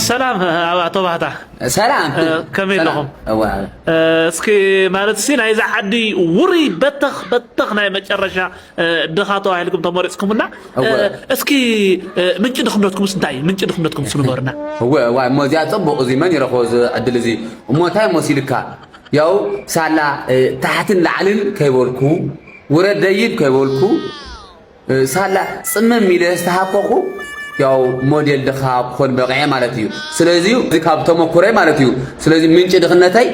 ሰላም ኣቶ ባህታ። ሰላም ከመይ ኣለኹም? እዋ እስኪ ማለት ሲ ናይዛ ዓዲ ውሪ በተኽ በተኽ ናይ መጨረሻ ድኻ ተባሂልኩም ተመሪፅኩምና። እስኪ ምንጭ ድኽነትኩም እንታይ እዩ? ምንጭ ድኽነትኩም ንገሩና። እወ እዋ እሞ እዚኣ ፅቡቕ እዚ መን ይረኽቦ እዚ ዕድል እዚ? እሞ እንታይ መሲልካ? ያው ሳላ ታሕትን ላዕልን ከይበልኩ፣ ውረድ ደይብ ከይበልኩ፣ ሳላ ፅምም ኢለ ዝተሃኮኹ ያው ሞዴል ድኻ ክኾን በቂዐ ማለት እዩ። ስለዚ እዚ ካብ ተመኩረይ ማለት እዩ። ስለዚ ምንጪ ድኽነተይ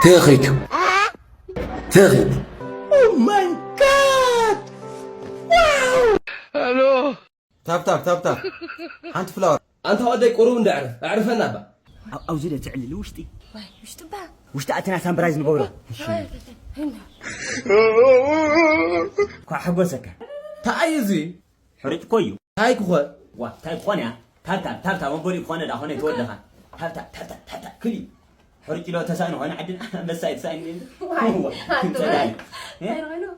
ትህኺት እዩ። ትህኺት ታብታብ ታብታብ ሓንቲ ፍላወር ኣንታ ወደይ ቁሩብ እንዳ ዕረፍ ኣዕርፈና እባ። ኣብ- ኣብዚ ደ ትዕልሊ ውሽጢ ዋይ ውሽጥባ ውሽጢ ኣትና ሳምብራይዝ ንገብሮ ሄና ኳ ሓጎሰካ እንታይ እዩ እዚ ሕሩጭ እኮ እዩ እንታይ ክኾን ዋ እንታይ ክኾን እያ ታብታብ ታብታብ ኣቦሊ ክኾነ ዳ ኾነ ተወደኻ ታብታብ ታብታብ ታብታብ ክል እዩ ሕሩጭ ዶ ተሳእኑ ኾነ ዓድና መሳይ ተሳእኑ ዋይ ኣንተ ዋይ እንታይ ነው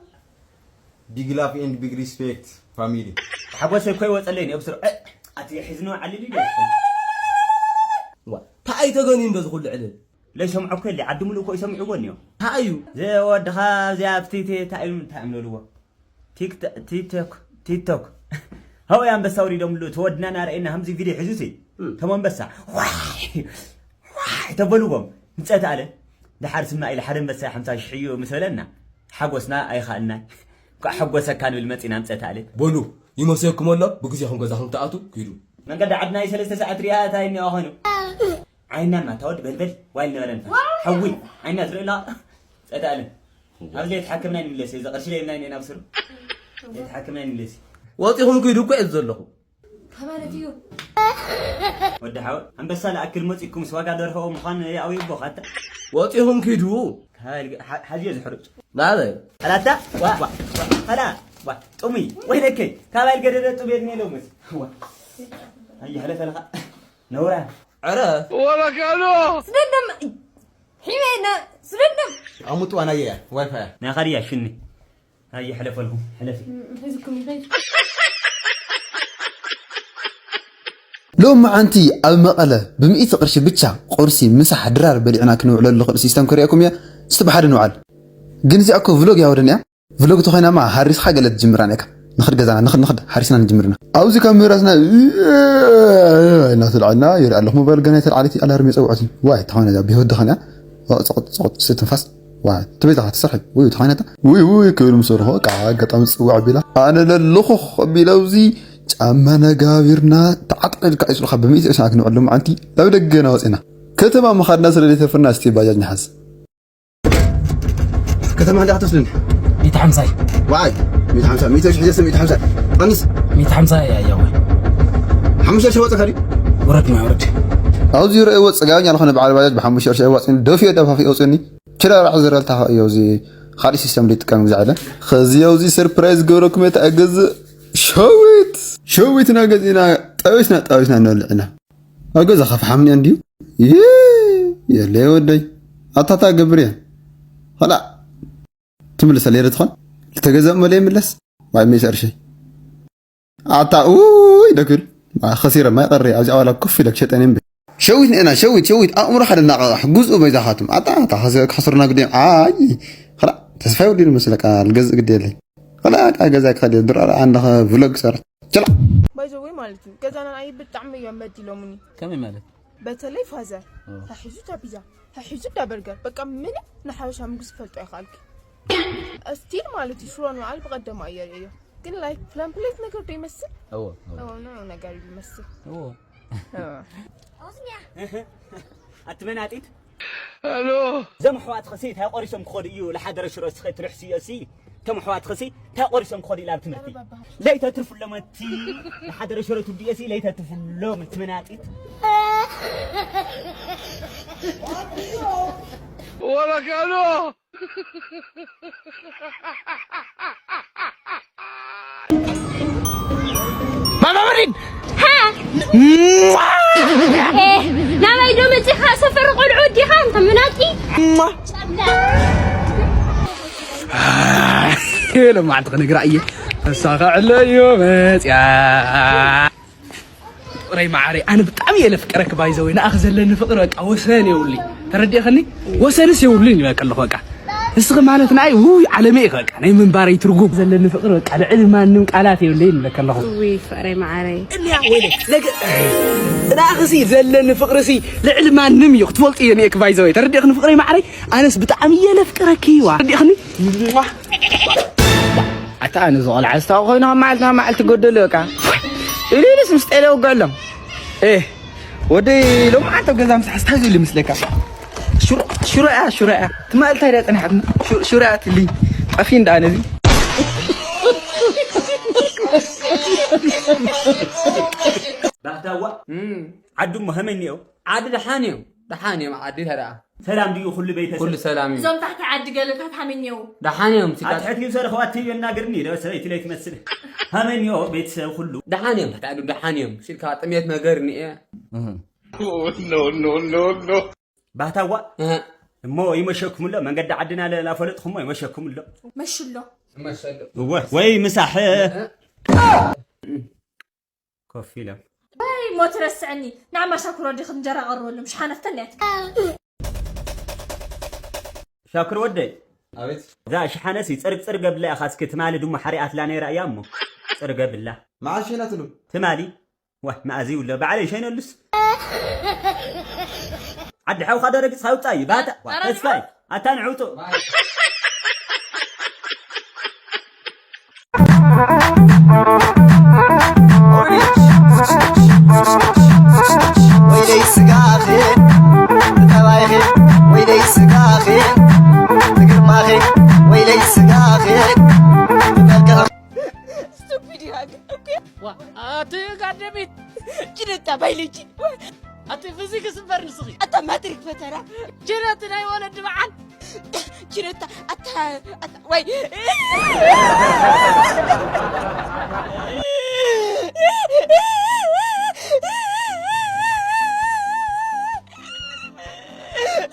Big love and big respect family. ሓጎሰ እኮ ይወፀለይ ነብስር ኣቲ ሒዝኖ ዓሊሉ ዶ እንታይ ኣይተገንዩ እንደዚ ኩሉ ዕልል ለይሰምዖ እኮ የለ ዓዲ ሙሉእ እኮ ይሰምዕዎ እኒኦ እንታይ እዩ ዘወድኻ እዚኣ ኣብቲ እንታይ እዩ እንታይ እዮም ልብልዎ ቲክቶክ ቲክቶክ ሀው ኣንበሳ ውሪዶምሉ ተወድና ናርእና ከምዚ ቪድዮ ሒዙ ሲ ተም ኣንበሳ ዋይ ዋይ ተበልዎም ምፀት ኣለ ድሓር ስማ ኢለ ሓደ ኣንበሳ ሓምሳ ሽሕ እዩ ምስ በለና ሓጎስና ኣይኻእልናይ እንኳዕ ሓጎሰካ ንብል መፂና ምፀት ኣለ በሉ ይመሰኩም ኣሎ ብግዜኹም ገዛኹም ትኣቱ ኪዱ መንገዲ ዓድና ሰለስተ ሰዓት ሪኣ እታ እኒኣ ኮይኑ ዓይና ማታ ወዲ በልበል ዋይል ነበረን ሓዊ ዓይና ዝርእላ ፀዳእልን ኣብዚ ዘይተሓከምና ይንለስ እዚ ቅርሺ ለይብና ኢና ብስሩ ዘይተሓከምና ይንለስ ወፂኹም ክይዱ እኮ እየ ዘለኹ ከማለት እዩ ወዲ ሓወ ኣንበሳ ለኣክል መፂኩም ስዋጋ ደርሆ ምዃን የኣውይቦ ካታ ወፂኹም ክይዱ ሓዝዮ ዝሕሩጭ ናበይ ላታ ዋ ዋ ዋ ላ ዋ ጥሙይ ወይለከይ ካባይ ገደደ ጥሜት ነሎምስ ዋ ኣየሕለፈልኻ ነውራ ዕረ ወበካሎ ስደደም ሒመና ስደደም ኣሙጥዋ ናየ ዋይፋያ ናይ ኻድያ ሽኒ ኣየሕለፈልኩም ሕለፊ ህዝኩም ይኸይድ ሎም መዓንቲ ኣብ መቐለ ብምእቲ ቅርሺ ብቻ ቁርሲ ምሳሕ ድራር በሊዕና ክንውዕለሉ ንኽእል ሲስተም ክርእየኩም እየ እስቲ ብሓደ ንውዓል ግን እዚኣ እኮ ቭሎግ እያ ወደን እያ ቭሎግ ተኾይናማ ሃሪስኻ ገለ ትጅምራ ነካ ንኽድ ገዛና ንኽድ ንኽድ ሃሪስና ንጅምርና ኣብዚ ካብ ምህራስና እናተልዓልና ይርኢ ኣለኹ ሞባይል ገና ይተልዓለት ኣላርም የፀውዐት ዋይ ተኾይና እዚኣ ብህይወት ደኸን እያ ጸቕጥ ጸቕጥ ስትንፋስ ትበይ ኢኻ ትሰርሒ ውይ ተኾይነታ ውይ ውይ ክብል ምስ በልኹ በቃ ኣጋጣሚ ዝፅዋዕ ኣቢላ ኣነ ለለኹ ኣቢላ ኣብዚ ጫማ ነጋቢርና ተዓጥዕልካ ይስሉኻ ብምእቲ ርእስና ክንውዕል መዓንቲ ናብ ደገና ወፂና ከተማ ምኻድና ስለ ዘይተርፍና እስቲ ባጃጅ ንሓዝ ከተማ እንዳ ክትወስድን ሚእቲ ሓምሳይ ዋይ ሚእቲ ሓምሳ ሚእቲ ሽሕ ሒዘስ ሚእቲ ሓምሳ ቀንስ ሚእቲ ሓምሳ እያ እያ ወይ ሓሙሽተ ሽሕ ወፀካ ድዩ ውረድ ማይ ውረድ ኣብዚ ይረእዎ ፅጋበኛ ዝኾነ በዓል ባጃጅ ብሓሙሽተ ቅርሺ ኣዋፅኒ ደፊኦ ደፋፊ ኣውፅኒ ችላ ራሕ ዝረልታ እዩ እዚ ካልእ ሲስተም ዘይጥቀም ግዛዕ ኢለ ኸዚ ኣብዚ ሰርፕራይዝ ገብረኩም እየ ተኣገዝእ ሸዊት ሸዊትና ገዚእና ጠቢስና ጠቢስና ንበልዕ ኢና ኣብ ገዛ ከፍሓምኒ እንድዩ የለ ወደይ ኣታታ ገብር እየ ኸላ ትምልሰ ለይረ ትኾን ልተገዘእ መለ ይምለስ ዋይ ሜስ ዕርሸይ ኣታ ውይ ደክብል ከሲረ ማይ ቀሪ ኣብዚ ኣዋላ ኮፍ ኢለ ክሸጠን እምበር ሸዊት ንእና ሸዊት ሸዊት ኣእምሮኻ ደናቐቕ ግዝኡ በይዛኻትም ኣታ ኣታ ከስርና ግዲም ኣይ ኸላ ተስፋ ይወዲሉ መስለካ ልገዝእ ግዲ የለይ ኸላ ዳ ገዛ ክኸድ ድሮ ኣንዳኸ ቭሎግ ሰር ችላ ባይዘወይ ማለት እዩ ገዛና ኣይ ብጣዕሚ እዮም በዲሎምኒ ከመይ ማለት በተለይ ፋዘር ሀሒዙ ዳቢዛ ሀሒዙ ዳበርገር በቃ ምንም ንሓበሻ ምግቢ ዝፈልጦ ኣይኽኣልክ ስቲል ማለት እዩ ሽሮ ንበዓል ብቐደማ እየ ርእዮ ግን ላይክ ፍላምፕሌት ነገር ዶ ይመስል እዎ እዎ። እዎ ንዑ ነገር እዩ ዝመስል እዎ እዎ። ኣቲ መናጢት ሄሎ እዞም ኣሕዋትኸሲ እንታይ ቆሪሶም ክኸዱ እዩ ለሓደረ ሽሮ ስኸ ትልሕስዮ ሲ እቶም ኣሕዋትኸሲ እንታይ ቆሪሶም ክኸዱ ኢላ ኣብ ትምህርቲ ለይተትርፍሎም እቲ ለሓደረ ሽሮ ትብድዮ ሲ ለይተትርፍሎም እቲ መናጢት ወረካሎ ማማ መሪን ናበይ ዶ መፂኻ ሰፈር ቆልዑ ወዲኻ እንተ ምናጢ ሎማዓንቲ ክነግራ እየ ተሳኸዕለዮ መፅያ ፍቕረይ መዓረይ፣ ኣነ ብጣዕሚ እየ ለፍቅረክ። ባይዘወይ ንኣኽ ዘለኒ ፍቕሪ በቃ ወሰን የብሉይ። ተረዲእኽኒ? ወሰንስ የብሉን ይበል ከለኹ በቃ። እስኺ ማለት ንኣይ ውይ ዓለመይ ኢኺ በቃ፣ ናይ ምንባረይ ትርጉም። ዘለኒ ፍቕሪ በቃ ልዕሊ ማንም ቃላት የብለይን ይብለክ ኣለኹ። ውይ ፍቕረይ መዓረይ። እልያ ወይለ፣ ነገ-፣ ንኣኽሲ ዘለኒ ፍቕርሲ ልዕሊ ማንም እዩ፣ ክትፈልጡ እየ ንኤክ። ባይዘወይ ተረዲእኽኒ ፍቕረይ መዓረይ፣ ኣነስ ብጣዕሚ እየ ለፍቅረኪ። ዋ ተረዲእኽኒ? ኣታ ኣነ ዝቖልዓ ስታው ኮይኑ ካብ መዓልቲ ናብ መዓልቲ ጎደሎ በቃ። ኢሉ ኢሉስ ምስ ጤለ ውገሎም። ኤ፣ ወደይ ሎምዓንቲ ኣብ ገዛ ምሳሕ ስታይ ዝብል ይመስለካ? ሽሮ፣ ሽሮ እያ፣ ሽሮ እያ። ትማል እንታይ ድያ ጸኒሓትና? ሽሮ፣ ሽሮ እያ ትልኝ። ጠፊ እንዳ ነዚ። ባህታዋ፣ እም። ዓዱ እሞ ሃመይ እኒኦ? ዓዲ ደሓን እዮም፣ ደሓን እዮም ዓዲ ተደኣ። ሰላም ድዩ ኩሉ ቤተሰብ? ኩሉ ሰላም እዩ። እዞም ታሕቲ ዓዲ ገለታት ሃመይ እኒኦ? ደሓን እዮም፣ ኣብ ሲካት ትሕት እዩ ዘረኸባት ትዩ እናገርኒ፣ ዶ ሰበይቲ ለይትመስል። ሃመይ እኒኦ ቤተሰብ ኩሉ? ደሓን እዮም፣ ታሕቲ ዓዱ ደሓን እዮም። ሲልካ ጥሜት ነገር እኒኤ። እህ። ኖ፣ ኖ፣ ኖ፣ ኖ። ባህታዋ፣ እህ። እሞ ይመሸኩም ኣሎ፣ መንገዲ ዓድና ለ-፣ ላፈለጥኹሞ ይመሸኩም ኣሎ። መሽሎ። መሸሎ። እወ፣ ወይ ምሳሕ። እህ። ኮፍ ኢሎም። ወይ ሞት ረስዐኒ፣ ንዓማ ሻኩር ወዲኺ እንጀራ ቀርበሎም፣ ሸሓነ ፍተን እያ ትብል። ሻኩር ወደይ። ኣቤት። እዛ ሸሓነሲ ጽርግ ጽርግ ኣብላ ኢኻ፣ እስኪ ትማሊ ድሞ ሓሪኣትላ ነይራ እያ እሞ። ጽርግ ኣብላ። መዓስ ሸይናትሉ? ትማሊ። ዋህ፣ መኣዚ ይብሎ፣ ባዕለይ ሸይነሉስ። ዓዲ ሓውኻ ዶ ረጊጽካ ውጻእ እዩ፣ ባታ። ዋ፣ ኣረ ተስፋይ፣ ኣታ ንዕውጡ። ወይለይ ስጋኺ፣ ጠባይኺ፣ ወይለይ ስጋኺ፣ ግርማኺ፣ ወይለይ ስጋኺ፣ መልክዕኺ። ስቱፒድ ይሃግ እኮ። ዋ፣ ኣቲ ጋደሚት። ችነታ ባይሎጂ። ኣቲ ፊዚክስ እምበር ንስኺ። ኣታ ማትሪክ ፈተና። ችነት ናይ ወለዲ በዓል። ችነታ ኣታ፣ ኣታ፣ ወይ።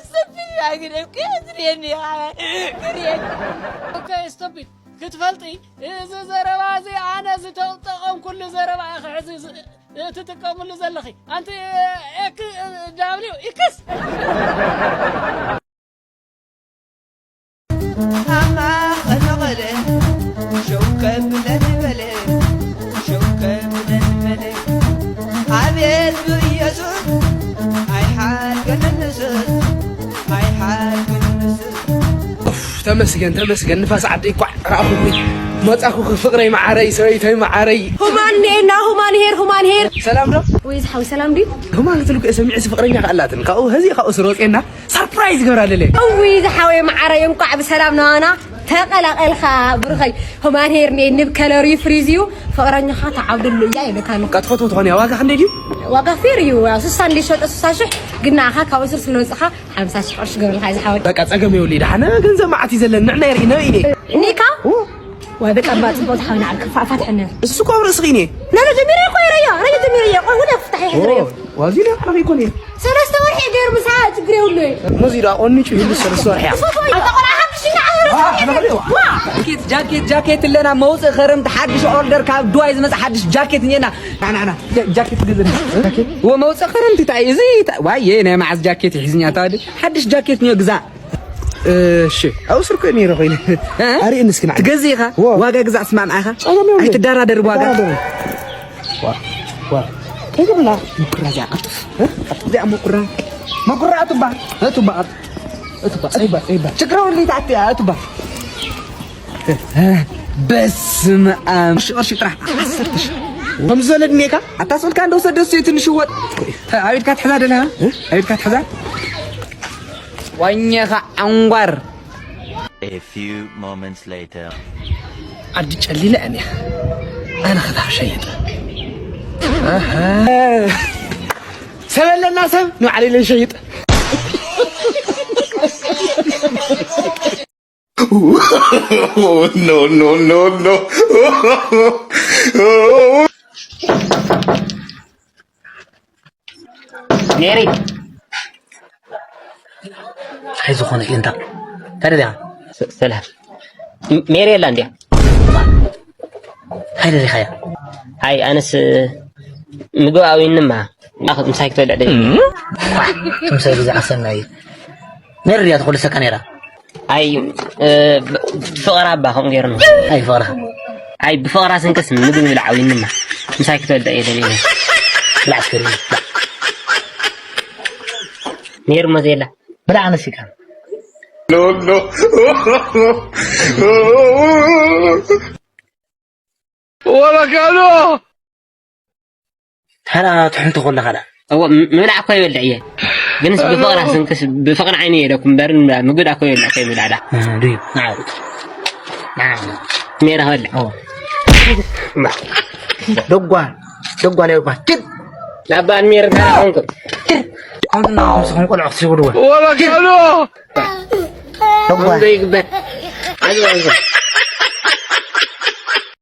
ስቱፒድ ይሃግ እኮ። ትሪየኒ፣ ትሪየኒ። ኦኬ፣ ስቱፒድ። ክትፈልጢ፣ እዚ ዘረባ እዚ ኣነ ዝተጠቐምኩሉ ዘረባ ኢኺ ሕዚ ዝ-፣ እትጥቀምሉ ዘለኺ። ኣንቲ ኤክ-፣ ዳብሊው ኤክስ። ኣማ ቐለ ቐለ፣ ሸውከብ ለንበለ፣ ሸውከብ ለንበለ። ኣቤት ብኢየሱስ፣ ኣይሓልገንን ንሱስ፣ ኣይሓልገንን ንሱስ። ኡፍ፣ ተመስገን፣ ተመስገን፣ ንፋስ ዓደይ ኳዕ ረኣኹኺ፣ መጻኹኺ ፍቕረይ መዓረይ፣ ሰበይተይ መዓረይ። ሁማን እኒኤና፣ ሁማን ሄር፣ ሁማን ሄር። ሰላም ዶ? ወይ ዝሓዊ ሰላም ድዩ? ሁማን ክትልኩ እየ ሰሚዐ፣ ሲ ፍቕረኛ ከኣላትን። ካብኡ፣ ሀዚ ካብኡ ስሮጤና፣ ሰርፕራይዝ ገብራ ለለ። እውይ ዝሓወይ መዓረይ፣ እንቋዕ ብሰላም ናባና ተቐላቐልካ ብሩኸይ። ሁማን ሄር እኒኤ፣ ንብ ከለር እዩ፣ ፍሪዝ እዩ፣ ፍቕረኛኻ ተዓብደሉ እያ ይብለካ ኣለኹ። በቃ ትፈትዎ ትኾን እያ፣ ዋጋ ክንደይ ድዩ? ዋጋ ፌር እዩ፣ ስሳ እንደ ሸጠ ስሳ ሽሕ፣ ግን ንኣኻ ካብ እስር ስለ ወፅኻ ሓምሳ ሽሕ ቅርሺ ገብረልካ እዩ ዝሓወይ። በቃ ጸገም የብሉ፣ ደሓነ ገንዘብ መዓት እዩ ዘለኒ፣ ንዕና የርኢ፣ ነበይ ኢለ። እኒካ? ኦ። ወይ በቃ እባ ጽቡቕ ዝሓወይ፣ ንዓል ክፋ-፣ ፋትሐነ። እሱ እኮ ኣብ ርእስኺ እኔ። ነረ ጀሚረ እኮ የረዮ፣ ነረ ጀሚረ እየ፣ ቆይ፣ ወደ ፍታሕ ኦ፣ ይሕዝረዮ። ዋዚ ነው፣ ዓረፍ ይኮን እየ። ሰለስተ ወርሒ ገይሩ ምሳ ችግር የብሉ። ሙዚ ዳ ቆንጩ ይሉ ሰለስተ ወርሒ። እሱ እኮ ኣታ ቆልዓ ሓድሽ ኢና፣ ዓረፍ ዋ፣ ይሕዝረዮ። ዋ። ጃኬት፣ ጃኬት፣ ጃኬት ኣለና፣ መውፅእ ኸረምቲ ሓድሽ ኦርደር ካብ ድዋይ ዝመፅእ ሓድሽ ጃኬት እኒኤና። ና፣ ና፣ ና። ጃ-፣ ጃኬት ግዘ። ጃኬት? ወመውፀ ኸረምቲ ታይ እዚ ታ-፣ ዋየ ናይ መዓዝ ጃኬት ሒዝኛ ታዲ? ሓድሽ ጃኬት ኒዮ ግዛ። እሺ፣ ኣብ ስር ኮይኑ ይረ ኮይኑ። እ? ኣርእየኒ እስኪ ንዓይ። ትገዝእ ኢኻ? ዎ። ዋጋ ግዛእ ስማምዓ ኢኻ? ጸገም የብሉን። ኣይትደራደር ብዋጋ። ተደራደሩ። ዋ፣ ዋ። እንታይ ትብላ? ምኩራ እዚኣ ቅልጥፍ። እ? ቅልጥፍ እዚኣ ምኩራ። ምኩራ እትባ። እትባ። እትባ። እትባ። እትባ። ችግር የብሉን፣ ይትኣቲ እያ፣ እትባ። በስመ ኣብ። ቅርሺ፣ ቅርሺ ጥራሕ፣ ዓሰርተ ሺህ። ከምዚ ዘሎ ድኔካ? ኣታ ስልካ እንደው ሰደስ ትንሽወጥ። ኣቤትካ ትሕዛ ደለኻ? ኣቤትካ ትሕዛ? ዋኘኻ ዓንጓር። A few moments later. ዓዲ ጨሊለ እኔ። ኣነ ኸታ ሸይጥ። ኣሃ። ሰብ ኣለና ሰብ፣ ንባዕለይ ለሸይጥ። No, no, no, no. ሜሪ። እንታይ ዝኾነ ኢንታ? እንታይ ደሊኻ? ሰ-፣ ሰላም። ም-፣ ሜሪ የላ እንድያ? እንታይ ደሊኻያ? ኣይ፣ ኣነስ ምግቢ ኣውይንማ። ኣኽ ምሳይ ክትበልዕ ደይ። ኳዕ፣ ትምሳይ ብዛዕባ ሰናይ። ነር ድያ ትኹልሰካ ነይራ? ኣይ፣ እ፣ ብ-፣ ብፍቕራ እባ ከምኡ ገይሩኒ። ኣይ፣ ፍቕራ። ኣይ፣ ብፍቕራ ስንክስ ምግቢ ብላዕ ኣውይንማ። ምሳይ ክትበልዕ እየ ደልየ። ብላዕ እስከ፣ ብላዕ። ነይሩ መዘየላ። ብላዕ ኣነስ ይካ። No, no. ወረካሎ! ሓራ ትሕንቶ ከለኻ ዳ? እዎ፣ ም-፣ ምብላዕ እኮ ይበልዕ እየ። ግንስ ብፍቕራ ስንክስ፣ ብፍቕሪ ዓይኒ እየ ኢለኩም እምበር፣ ምግቢ ዳ እኮ ይበልዕ እኮ ይበልዕ ዳ። እ፣ ድዩ? ንዓ፣ ንዓ። ሜራ ክበልዕ። እዎ። ደጓ፣ ደጓ ለባ። ኪድ! ላባ ሜር እንታይ ኾንኩም? ኪድ! ከምዚ እናበልኩም ስኹም ቆልዑ ክትስጉድዎ። ወረካሎ! ደጓ። ከምዚ ይግበር። ኣዚ፣ ኣዚ።